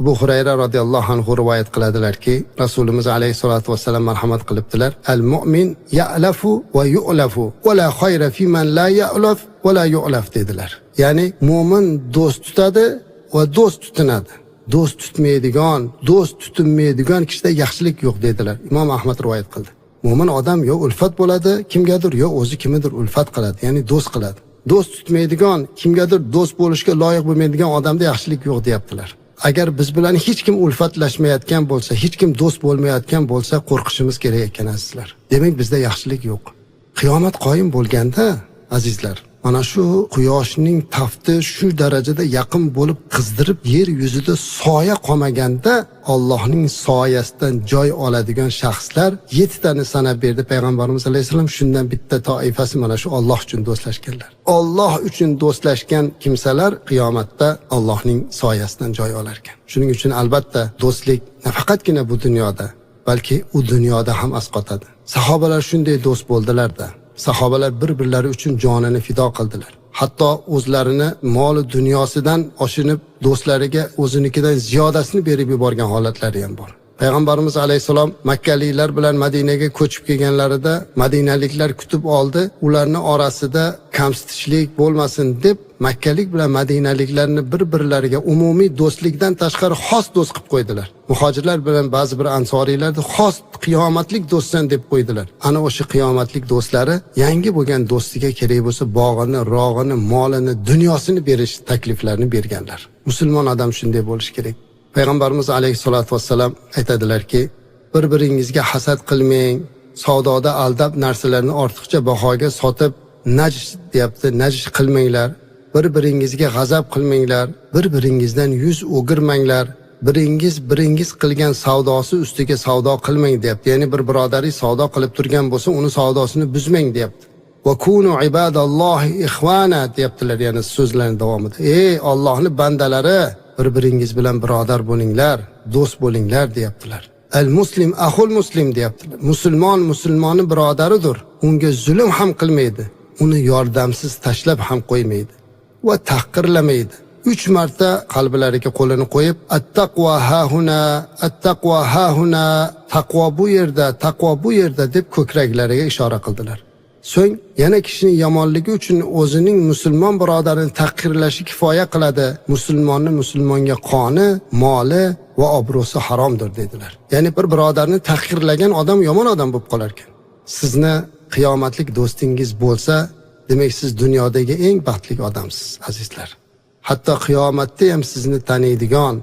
Abu Hurayra radhiyallohu anhu rivoyat qiladilarki, Rasulimiz alayhisolatu vassalam marhamat qilibdilar: "Al mu'min ya'lafu va yu'lafu va la khayra fi man la ya'laf va la yu'laf" dedilar. Ya'ni mo'min do'st tutadi va do'st tutinadi. Do'st tutmaydigan, do'st tutinmaydigan kishida yaxshilik yo'q dedilar. Imom Ahmad rivoyat qildi. Mo'min odam yo ulfat bo'ladi kimgadir, yo o'zi kimnidir ulfat qiladi, ya'ni do'st qiladi. Do'st tutmaydigan, kimgadir do'st bo'lishga loyiq bo'lmaydigan odamda yaxshilik yo'q deyaptilar. Agar biz bilan hech kim ulfatlashmayotgan bo'lsa, hech kim do'st bo'lmayotgan bo'lsa, qo'rqishimiz kerak ekan, azizlar. Demak, bizda yaxshilik yo'q. Qiyomat qoyim bo'lganda, azizlar, mana shu quyoshning tafti shu darajada yaqin bo'lib qizdirib, yer yuzida soya qolmaganda Allohning soyasidan joy oladigan shaxslar 7 tani sanab berdi payg'ambarimiz alayhissalom. Shundan bitta toifasi mana shu Alloh uchun do'stlashganlar. Alloh uchun do'stlashgan kimsalar qiyomatda Allohning soyasidan joy olar ekan. Shuning uchun albatta do'stlik nafaqatgina bu dunyoda, balki u dunyoda ham asqotadi. Sahobalar shunday do'st bo'ldilar-da. Sahobalar bir-birlari uchun jonini fido qildilar. Hatto o'zlarini moli dunyosidan oshinib, do'stlariga o'zinikidan ziyodasini berib yuborgan holatlari ham bor. Payg'ambarimiz alayhissalom makkaliklar bilan Madinaga ko'chib kelganlarida madinaliklar kutib oldi. Ularni orasida kamsitishlik bo'lmasin deb makkalik bilan madinaliklarni bir-birlariga umumiy do'stlikdan tashqari xos do'st qilib qo'ydilar. Muhojirlar bilan ba'zi bir ansoriylarni xos qiyomatlik do'stsan deb qo'ydilar. Ana o'sha qiyomatlik do'stlari yangi bo'lgan do'stiga kerak bo'lsa bog'ini, rog'ini, molini, dunyosini berish takliflarini berganlar. Musulmon odam shunday bo'lishi kerak. Payg'ambarimiz alayhissalotu vassalam aytadilarki, bir-biringizga hasad qilmang, savdoda aldab narsalarni ortiqcha bahoga sotib najsh deyapti, najsh qilmanglar, bir-biringizga g'azab qilmanglar, bir-biringizdan yuz o'girmanglar, biringiz biringiz qilgan savdosi ustiga savdo qilmang deyapti. Ya'ni bir birodaringiz savdo qilib turgan bo'lsa, uni savdosini buzmang deyapti. Va kunu ibadallohi ixvana deyaptilar yana so'zlarning davomida. Ey Allohning bandalari, bir-biringiz bilan birodar bo'linglar, do'st bo'linglar deyaptilar. Al muslim ahul muslim deyaptilar. Musulmon musulmonni birodaridir. Unga zulm ham qilmaydi, uni yordamsiz tashlab ham qo'ymaydi va tahqirlamaydi. 3 marta qalblariga qo'lini qo'yib, "At-taqvo hahuna, at-taqvo hahuna", taqvo bu yerda, taqvo bu yerda deb ko'kraklariga ishora qildilar. So'ng yana kishining yomonligi uchun o'zining musulmon birodarini tahqirlashi kifoya qiladi. Musulmonni musulmonga qoni, moli va obro'si haromdir dedilar. Ya'ni bir birodarni tahqirlagan odam yomon odam bo'lib qolar ekan. Sizni qiyomatlik do'stingiz bo'lsa, demak siz dunyodagi eng baxtli odamsiz, azizlar. Hatto qiyomatda ham sizni taniydigan,